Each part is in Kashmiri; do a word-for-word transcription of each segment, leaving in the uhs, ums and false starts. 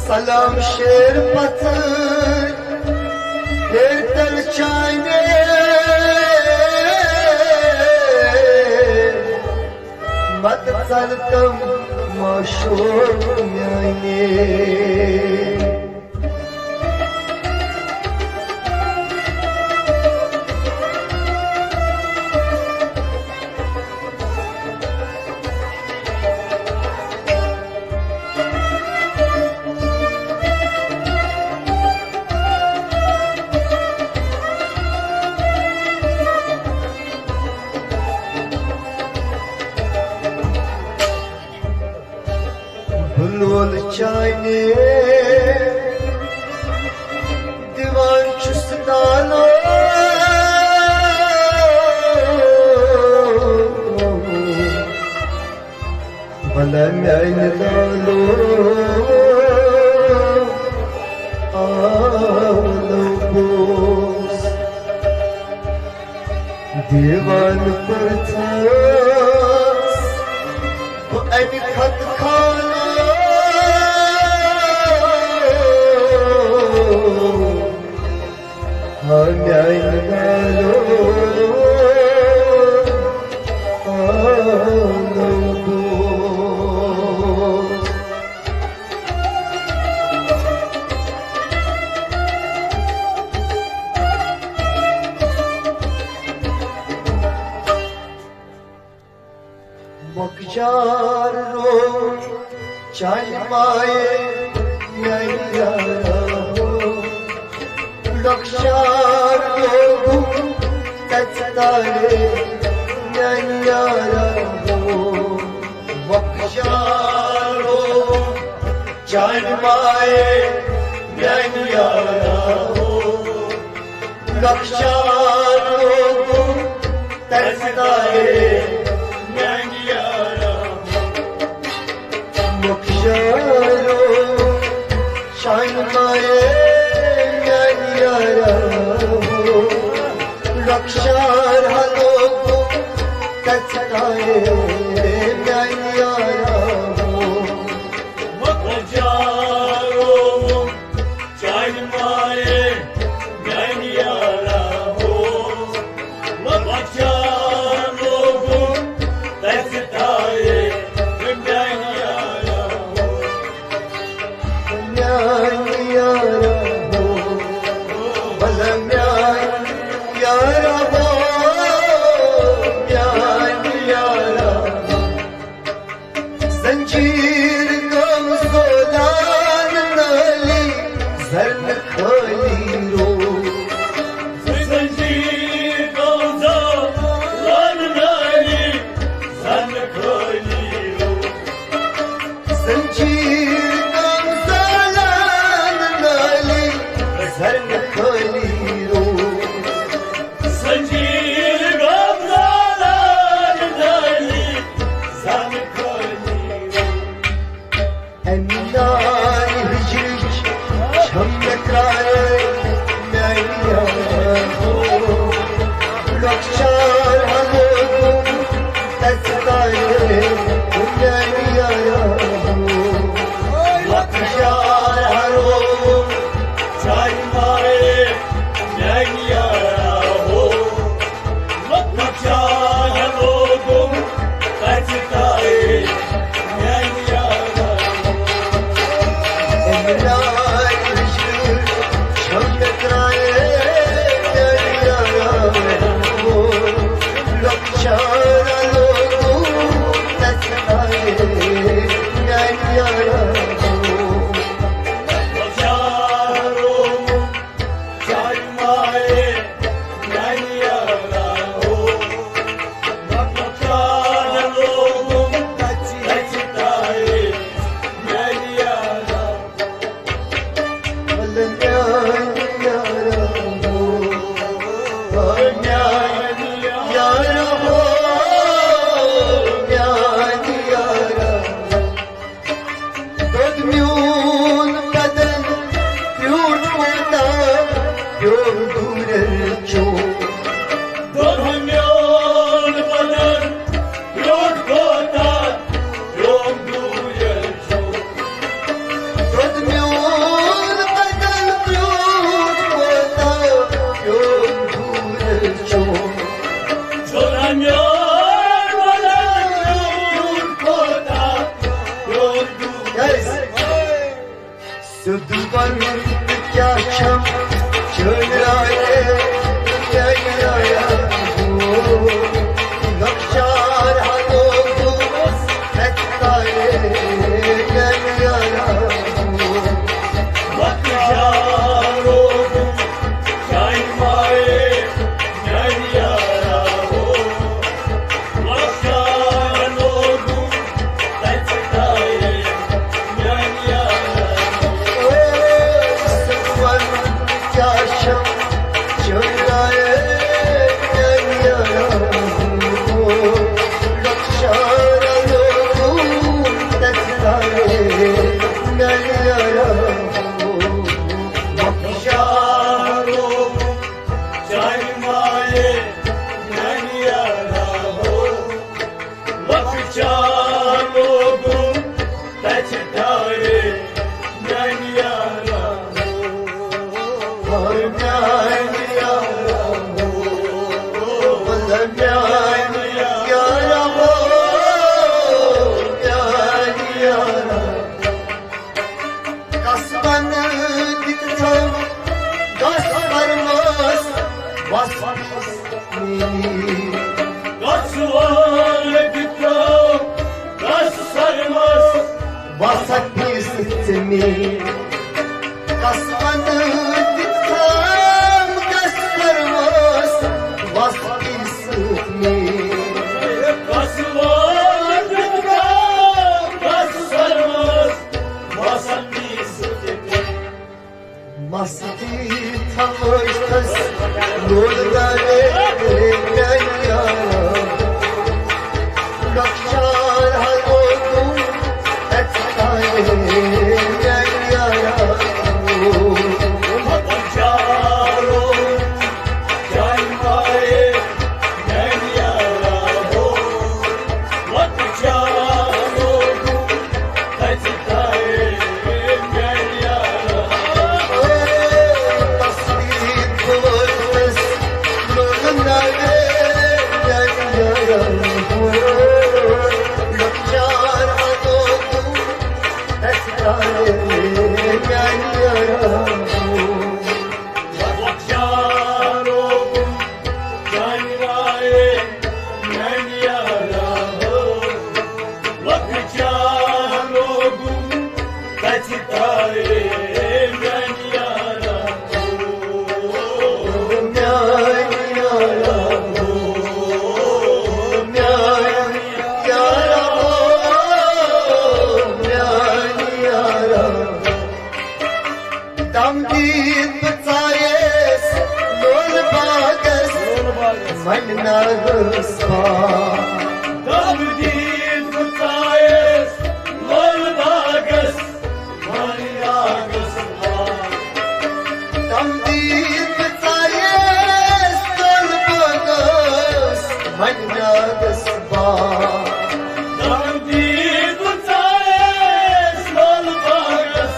سلام شیر پتھر، ہیتل چانے، مت ژل تم معشوق میانے۔ بلول چانے دیوان چھُس نالو۔ بلا میانہِ لالو، آلو بوز۔ دیوان پرژھس بہٕ امہِ خط خانو۔ ہا میانہِ لالو، آلو بوز۔ مۄکجار رو چانہِ مایہِ میانہِ یارا ہو۔ لۄکچار لوگُم تَتہِ تالے میانہِ یارا ہو۔ مۄکجار رو چانہِ مایہِ میانہِ یارا ہو۔ لۄکچار لوگُم تَتہِ تالے میانہِ یارا۔ مۄکجار رو چانہِ مایہِ میانہِ یارا۔ لۄکچار ہا لوگُم تَتہِ تالے میانہِ یارا۔ مۄکجار رو چانہِ مایہِ میانہِ یارا ہو۔ مۄکجار لوگُم تَتہِ تالے میانہِ یارا ہو۔ میانہِ یارا ہو، بلا میانہِ یارا ہو، میانہِ یارا ہو۔ زنجیر گم زولان نالی زرن خالی رو۔ زنجیر گم زولان نالی زرن خالی رو۔ زنجیر گم زولان نالی زرن خالی رو۔ زنجیر گم زولان نالی زرن خالی رو۔ امہِ نانہِ ہجرٕچ چھم مےٚ ترٛاے میانہِ یارا ہو۔ لۄکچار ہا لوگُم تَتہِ تالے میانہِ یارا ہو۔ لۄکچار ہا لوگُم چانہِ مایہِ میانہِ یارا ہو۔ مۄکجار لوگُم تَتہِ تالے میانہِ یارا۔ امہِ نانہِ ہجرٕچ چھم مےٚ ترٛاے میانہِ یارا۔ لۄکچار لوگُم تَتہِ تالے میانہِ یارا۔ مۄکجار لوگُم چانہِ مایہِ میانہِ یارا ہو۔ مۄکجار لوگُم تَتہِ تالے میانہِ یارا۔ ولہٕ میانہِ یارا ہو، میانہِ یارا ہو، میانہِ یارا۔ دۄد میون بدن بیوٗٹھ کوتاہ پیوٚم دوٗرٮ۪ر چوب۔ دۄد میون بدن بیوٗٹھ کوتاہ پیوٚم دوٗرٮ۪ر چوب۔ دۄد میون دُبن کیٛاہ چھَم چٲنۍ راے، میٛانہِ رایا ہو۔ لۄکچار ہا لوگُس اَتہِ تارے، میٛانہِ یارا ہو۔ لۄکچار روزُم چانہِ مایہِ، میٛانہِ یارا ہو۔ لۄکچار لوگُم تَتہِ تارے، میٛانہِ یارا۔ او، سُہ وَن کیٛاہ چھَم چٲنۍ راے، میٛانہِ یارا۔ لۄکچار لوگُم تَتہِ تارے، میٛانہِ یارا۔ لۄکچار لوگُم چانہِ مایہِ، میٛانہِ یارا ہو۔ لۄکچار لوگُم تَتہِ تارے، میٛانہِ یارا ہو۔ میٛانہِ یارا ہو۔ میٛانہِ یارا ہو۔ میٛانہِ یارا۔ قسمن دِتھ تھٲو، قسمن منٛز وَس میٛٲنی۔ قسمن دِتھ تھٲو، قسمن منٛز وَس پیٖسِتھ ژےٚ میٛٲنی۔ قسمن دِتھ تھٲو، قسمن منٛز وَس پیٖسِتھ میٛٲنی۔ قسمن دِتھ تھٲو، قسمن منٛز مستی تھوٲیتھس لوٚر دارے میٛانہِ یارا۔ لۄکچار ہا لوگُم اَتہِ تارے میٛانہِ یارا۔ لۄکچار چانہِ مایہِ، میٛانہِ یارا ہو۔ لۄکچار لوگُم تَتہِ تارے، میٛانہِ یارا۔ تسلی بوزنس لوٚگ نارے، میٛانہِ یارا ہو۔ لۄکچار لوگُم تَتہِ تارے، میٛانہِ یارا ہو۔ لۄکچار لوگُم چانہِ مایہِ، میٛانہِ یارا ہو۔ لۄکچار لوگُم تَتہِ تارے، میٛانہِ یارا ہو۔ میٛانہِ یارا ہو۔ میٛانہِ یارا ہو۔ میٛانہِ یارا۔ دم دِتھ بہٕ ژایس لول باغس، منہِ ناگس باغ۔ دم دِتھ بہٕ ژایس لول باغس، منہِ ناگس باغ۔ دم دِتھ بہٕ ژایس لول باغس، منہِ ناگس باغ۔ دم دِتھ بہٕ ژایس لول باغس،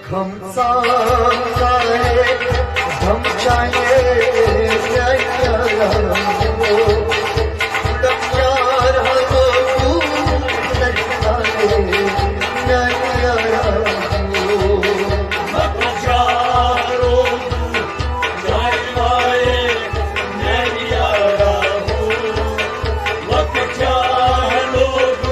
کھمژان ژایے، دم چایے، لۄکچار ہلو، لۄکچار ہلو۔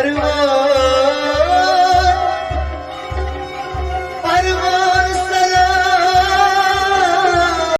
پرواہ۔